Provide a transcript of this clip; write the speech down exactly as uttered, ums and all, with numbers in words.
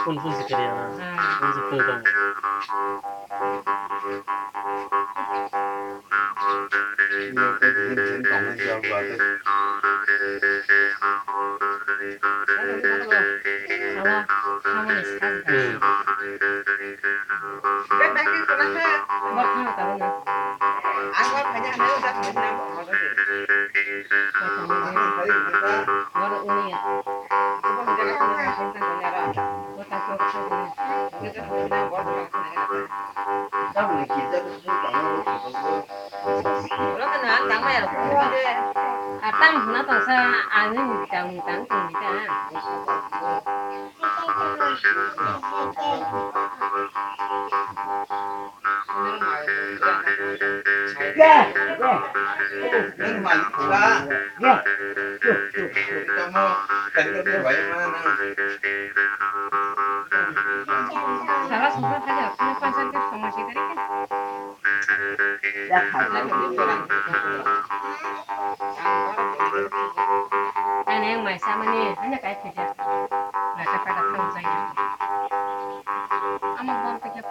Phone, phone se kariya na. Phone se phone tong. Atang huna tongsa, ani tang tang tong di ta. Ani yang mai samani, hanya kai pijak. Nasa pada tong saya. Ama bom pijak.